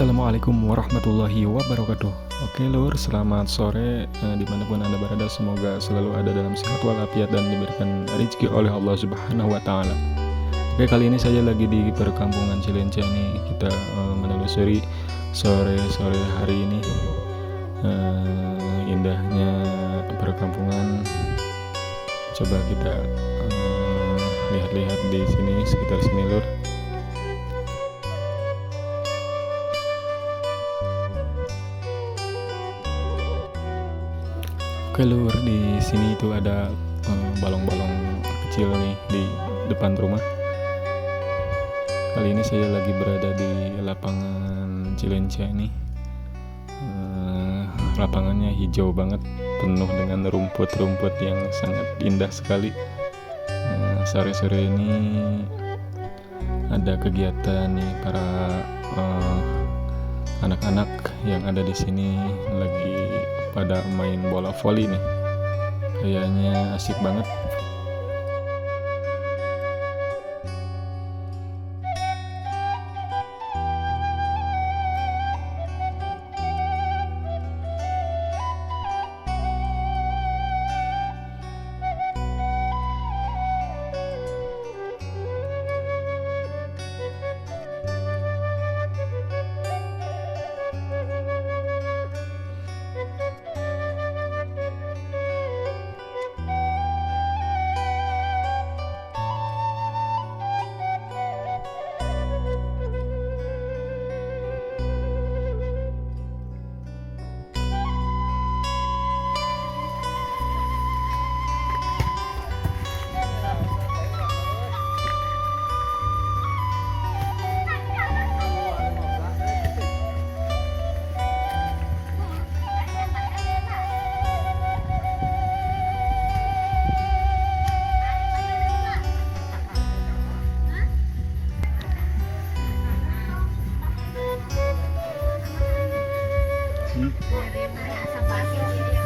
Assalamualaikum warahmatullahi wabarakatuh. Oke lur, selamat sore dimanapun Anda berada. Semoga selalu ada dalam sehat walafiat dan diberikan rezeki oleh Allah Subhanahu wa Ta'ala. Oke, kali ini saya lagi di perkampungan Cileunca nih. Kita menelusuri sore-sore hari ini indahnya perkampungan. Coba kita lihat-lihat di sini, sekitar sini, lur. Oke lur, di sini itu ada balong-balong kecil nih di depan rumah. Kali ini saya lagi berada di lapangan Cileunca ini. Lapangannya hijau banget, penuh dengan rumput-rumput yang sangat indah sekali. Sore-sore ini ada kegiatan nih, para anak-anak yang ada di sini lagi pada main bola voli nih. Kayaknya asik banget.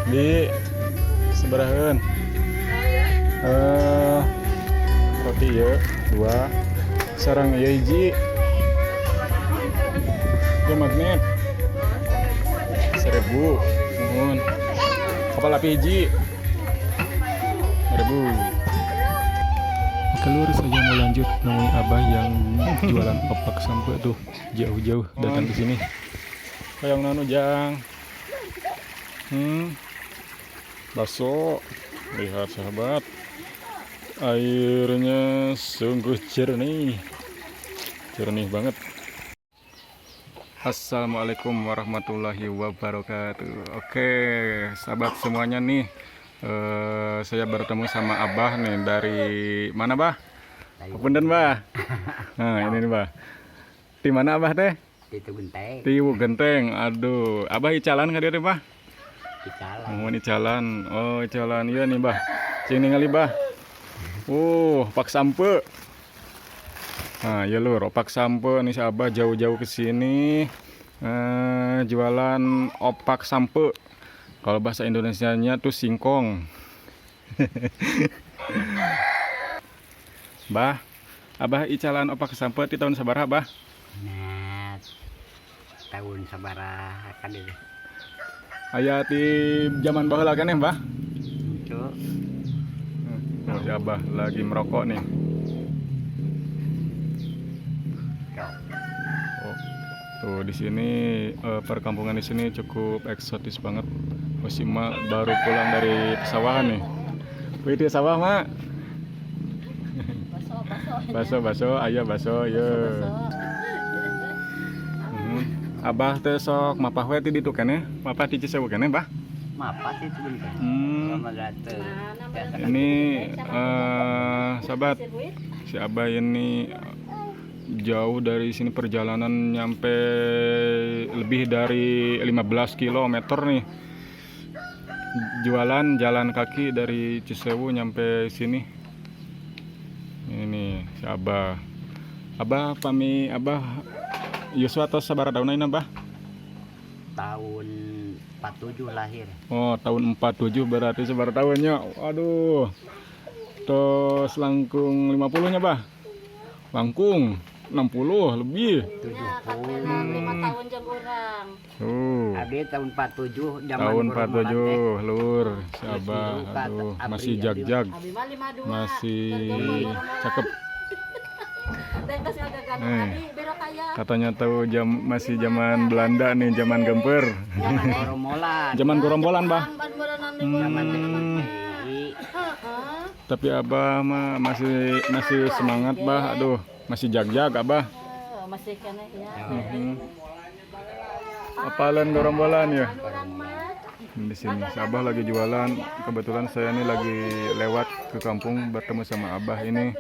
Di seberahan roti ya dua, sareng ya hiji ya, magnet 1000, nuhun. Kapal api hiji 1000. Oke lur, saya mau lanjut nemui abah yang jualan opak sampeu tuh, jauh-jauh datang ke sini. Kayak nanu jang? Bakso. Lihat, sahabat, airnya sungguh jernih, jernih banget. Assalamualaikum warahmatullahi wabarakatuh. Oke, sahabat semuanya nih, saya bertemu sama Abah nih. Dari mana, Bah? Punten, Bah. Nah, ini nih, Bah. Di mana Abah teh? Itu Genteng. Di Genteng. Aduh, Abah icalan ka dieu, Bah? Icalan. Oh, ini jalan. Oh, jalan. Iya nih, Bah. Sini ningali, Bah. Oh, opak sampeu. Nah, ya lur, opak sampeu nih. Si Abah jauh-jauh ke sini jualan opak sampeu. Kalau bahasa Indonesianya tuh singkong. Bah, Abah icalan opak sampeu di tahun sabaraha, Bah? Nah, tahun sabaraha kan itu. Aya di zaman baheula kan ya, Bah? Itu. Oh, si Abah lagi merokok nih. Oh, tuh di sini perkampungan di sini cukup eksotis banget. Oh, si Mak baru pulang dari pesawahan nih. Wih, di sawah, Mak. Baso, baso. Baso, baso, aya baso, ya. Abah teh sok mapah we ti ditu keneh, mapah ti Cisewu keneh, Bah? Mapah sih itu Genteng. Ini sahabat, si Abah ini jauh dari sini, perjalanan nyampe lebih dari 15 km nih. Jualan jalan kaki dari Cisewu nyampe sini. Ini si Abah. Abah, pami Abah yuswa tos sabaraha tahun ini, Abah? Tahun 47 lahir. Oh, tahun 47 berarti sabaraha tahunnya? Aduh. Tos langkung 50 nya, Bah? Langkung. 60 lebih. Nya 70. kakek 5 tahun jeung urang. Tuh. Abdi tahun 47 zaman Tahun Gorombolan teh. 47, lur, si Abah, aduh, masih jag-jag, Abi mah 52. masih cakep. Teh geus ngagagandong Eh. abi bero kaya. Katanya tahu jam masih zaman Belanda nih, zaman Gemper. Gorombolan. Zaman gerombolan, Bah. Zaman TNI. Tapi Abah mah masih masih semangat, Bah. Aduh, masih jag-jag, Abah. Masih keneh ya. Apalan gerombolan ya? Urang mah Di sini si Abah lagi jualan. Kebetulan saya ini lagi lewat ke kampung bertemu sama Abah ini.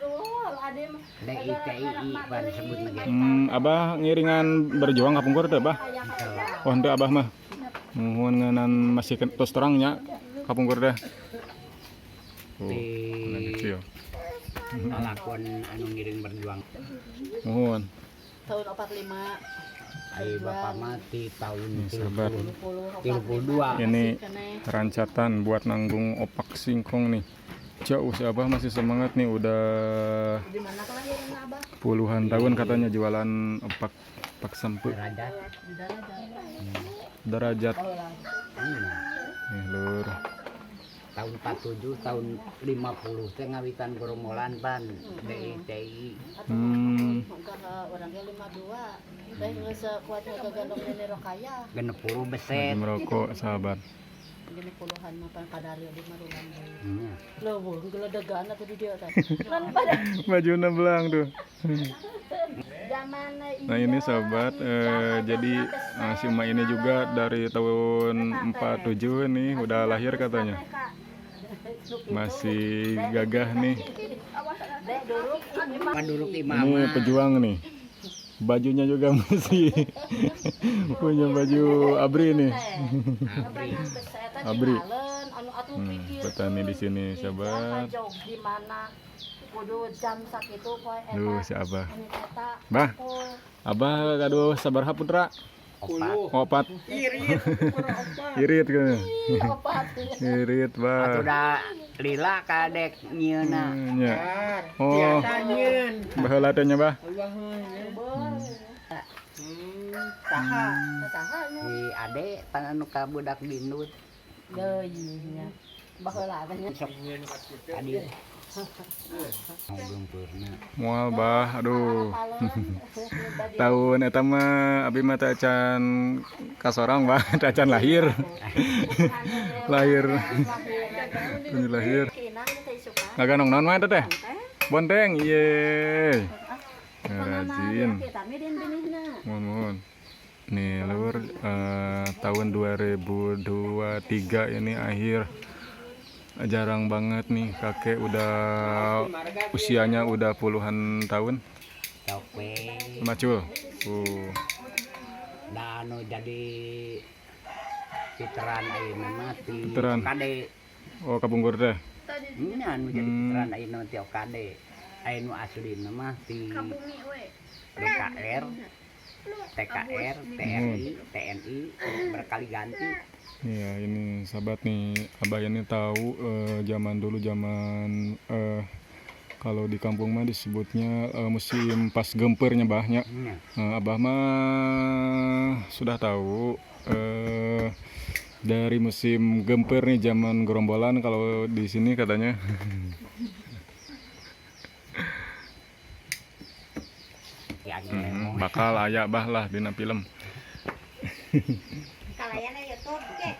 DI TII pan sebut lagi. Abah ngiringan berjuang kapungkur teh, Bah. Oh, henteu Abah mah. Nuhun ngeunan masih tos terangnya kapungkur teh. Oh, Di anak kecil. lalakon anu ngiring berjuang. Nuhun. tahun 45 Ai bapak mati tahun Nih, sahabat. 32. Ini rancatan buat nanggung opak singkong nih. Jauh si Abah masih semangat nih, udah Di mana kelahiran Abah? puluhan tahun katanya jualan opak opak sampe Derajat. Di Darajat. Derajat. Hmm. Nih, lur. Tahun 47 tahun 50 teh ngawitan gerombolan pan DI TII. Ka urang ge 52. Teh geus kuatnya kagandong nene rokaya. 60 Lagi beset. merokok sahabat. Gini puluhan mah pan kadario di marulang deui. Hmm. Leuweung geledegan atuh di dieu teh. Kan pada Bajunya belang tuh. zaman Nah ini sahabat, jadi si Uma ini juga dari tahun 47 nih udah lahir katanya. Masih gagah nih. Panduruk Ini imama. pejuang nih. Bajunya juga masih punya baju ABRI nih. Abri. Abri. Petani di sini sahabat. Di mana kudu jam sakitu poe eta. Duh si Abah. Anu eta. Bah, Abah aduh sabaraha putra? Opat. Opat. Irit kan. Opat. Irit, Atuh Bah. da lila kadek nyieuna. Nya. Oh. Baheula teh nya, Bah. Saha nya? Si ade pan anu ka budak bindut Deui nya. Baheula teh nya. sok tadi. Mau gempeurna. Moal, Bah. Aduh. Tahun eta mah abi mah teh acan kasorang, Bah. Teh acan lahir. Lahir. Ini lahir. Ngaganong naon mah eta teh? Bonteng. Ye. Rajin. Mohon mohon. Nih lur, tahun 2023 ini akhir, jarang banget nih kakek udah usianya udah puluhan tahun. Sok we. Macul. Da anu jadi veteran ayeuna mah ti Veteran. Kade. Oh, kapungkur teh. Nya anu jadi veteran ayeuna mah ti OKD. Aya nu aslina mah ti DKR, TKR, TRI, TNI berkali ganti. Iya, ini sahabat nih, Abah ini tahu zaman dulu zaman kalau di kampung mah disebutnya musim pas gempernya bahnya. Nya. Abah mah sudah tahu dari musim gemper nih zaman gerombolan kalau di sini katanya. Ya, Bakal aya bah lah dina film.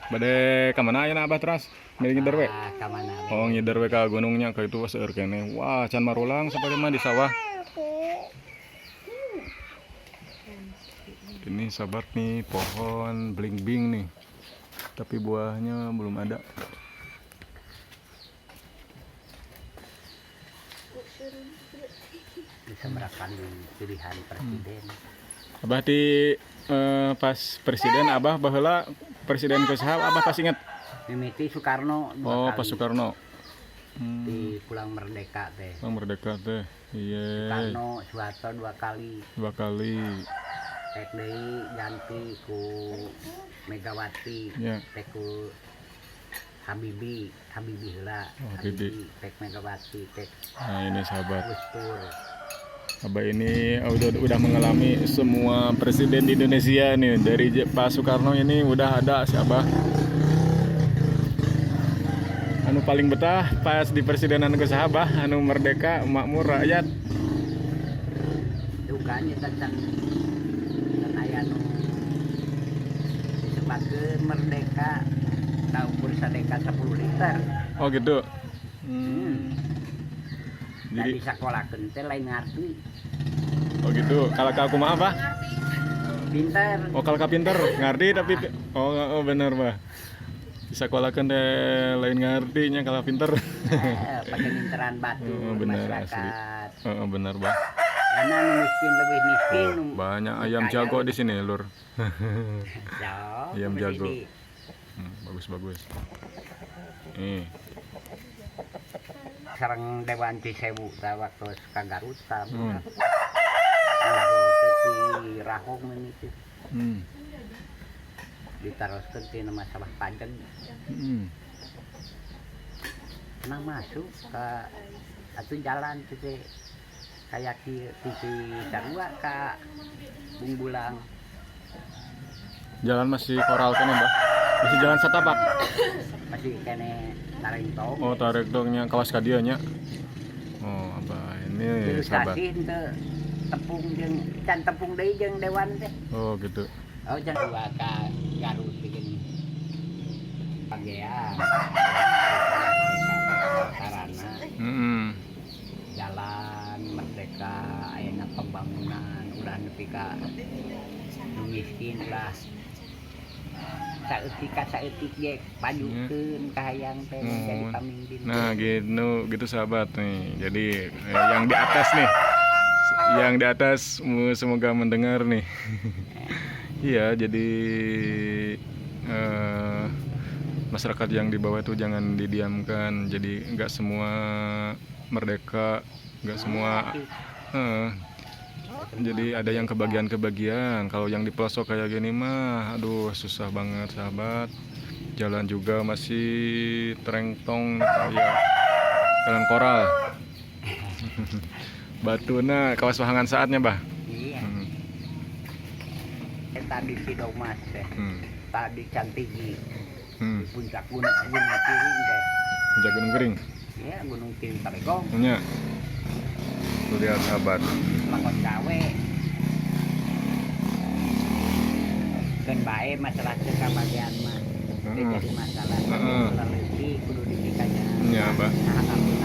Bade ka mana ayeuna Abah teras? Bade ngider we? Ah, ka mana we? Oh, ngider we ka gunungnya ka itu seueur keneh. Wah, can marulang sampai mah di sawah. Ini sahabat nih pohon belimbing nih. Tapi buahnya belum ada. Diseberakan pilihan presiden. Abah di pas presiden Abah baheula presiden ke saha Abah pas inget? Mimiti Soekarno dua Oh, kali. pas Soekarno. Di Pulang Merdeka teh. Bang Merdeka teh. Iya. Soekarno, Soeharto dua kali. Dua kali. Tek deui ganti ku Megawati. Ya. Tek ku Habibie, Habibie heula. Oh, Habibie. Tek Megawati, tek Nah, ini sahabat. Gus Dur. Abah ini udah mengalami semua presiden di Indonesia nih. Dari Pak Soekarno ini udah ada si Abah. Anu paling betah pas di presidenan ku saha, Bah? Anu merdeka, makmur rakyat. Dukanya tentang dan aya nu disebutkeun merdeka tahu ukur sadeka 10 liter. Oh gitu. Dan Jadi disakolahkeun teh lain ngarti. Oh gitu. Kalau ka kumaha, Bah? Pinter. Oh, kalau ka pinter, ngerti tapi oh, bener, Bah. Disekolahkeun teh lain ngerti nya, kalau pinter. Eh, pakai minteran batu Oh, bener, asli. masyarakat. Oh, bener, Bah. Karena nu miskin lebih miskin, nu Banyak ayam kaya jago di sini, Lur. So, Ayam jago. di Bagus bagus. Nih. Sareng Dewan Cisewu tah waktu ka Garut tah. Ngobrol teh di Rahong ini teh. Ditaroskeun tina masalah pajak. Nah, masuk ke atuh jalan teh teh kayak kieu ti Cisarua ka Bungbulang. Jalan masih koral kan ya, Bah? Masih jalan setapak. Masih keneh tarengtong. Oh, tarengtongnya kawas ka dieu nya. Oh, Abah ini sahabat. Ilustrasi teu tepung jeung can tepung deui jeung dewan teh. Oh, gitu. Oh, can dua ka Garut bikin pagean. Sarana jalan merdeka, ayeuna pembangunan ulah nepi ka nu miskin, ulah saeutik ka saeutik ge pajukeun kahayang teh jadi pamimpin. Nah, gitu gitu sahabat nih. Jadi yang di atas nih. Yang di atas semoga mendengar nih. Iya, jadi masyarakat yang di bawah itu jangan didiamkan. Jadi nggak semua merdeka, nggak semua jadi ada yang kebagian-kebagian. Kalau yang di pelosok kayak gini mah, aduh, susah banget, sahabat. Jalan juga masih terengtong kayak jalan koral. Batuna kawas wahangan saatnya, Bah. Iya. Tadi Sidomas teh, tadi Cantigi di puncak gunung Gunung Piring teh. Puncak Gunung Piring. Iya, Gunung Piring Talegong. Punya. Tuh lihat, sahabat. Lakon gawe keun bae masalah teu kabagian mah teu jadi masalah, tapi leutik kudu dipikanya. Iya, Bah. Nah.